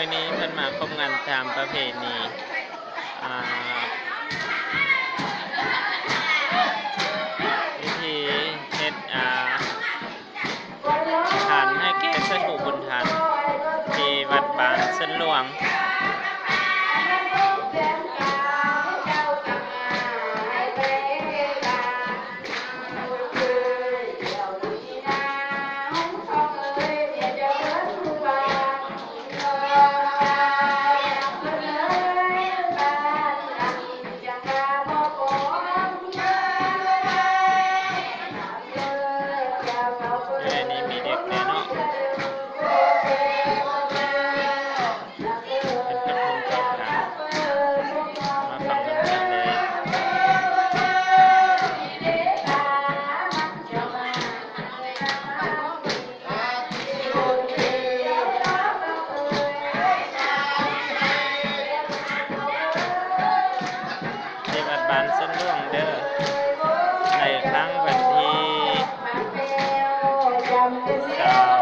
ມື້ນີ້ເພິ່ນມາຄົບງານຕາມປະເພນີ ອາ ວິທີເຮັດ ອາ ທານໃຫ້ແກ່ສາທຸບຸນທ່ານ ທີ່ວັດບ້ານເຊີນຫຼວງ. ແມ່ນີ້ມີເດັກແດ່ເນາະ ເປັນກະທົງເຂົ້າສານ ມາຟັງນຳກັນເລີຍ. ທີ່ວັດບ້ານເຊີນຫຼວງເດີ ໃນຄັ້ງວັນທີຊາວ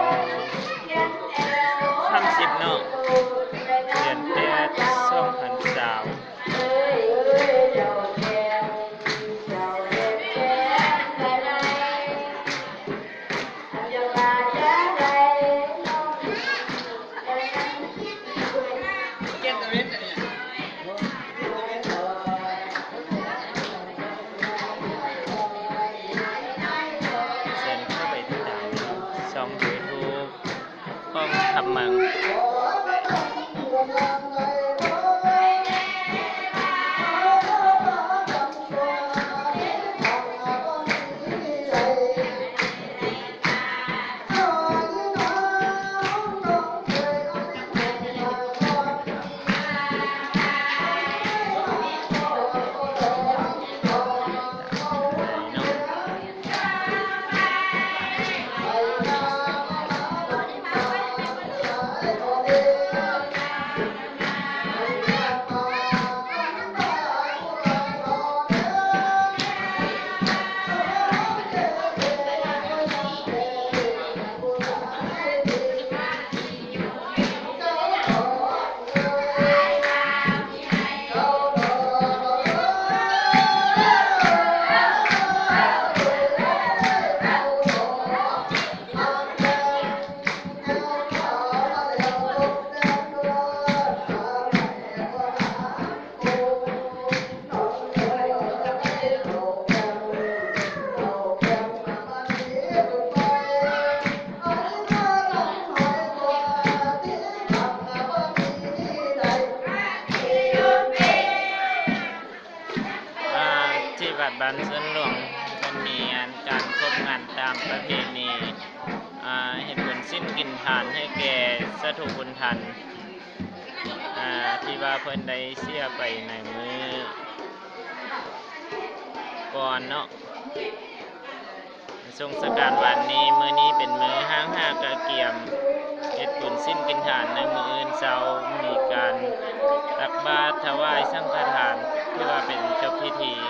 ສາມສິບເນາະ ເດືອນແປດ ສອງພັນຊາວ. ເຊີນເຂົ້າໄປຕິດຕາມຊ່ອງຢູທູບ ຂອງຄຳມັງ. ອາ ທີ່ວັດບ້ານເຊີນຫຼວງ ເພິ່ນມີອັນການຄົບງານຕາມປະເພນີ ອາ ເຮັດບຸນສິນກິນທານໃຫ້ແກ່ສາທຸບຸນທ່ານ ອາ ທີ່ວ່າເພິ່ນໄດ້ເສຍໄປໃນມື້ກ່ອນເນາະ. ສົງສະການວັນນີ້ ມື້ນີ້ເປັນມື້ຫ້າງຫາກະກຽມ ເຮັດບຸນສິນກິນທານ. ໃນມື້ອື່ນເຊົ້າມີການຕັກບາດຖວາຍສັງຄະທານ ຖືວ່າເປັນຈົບພິທີ. ເ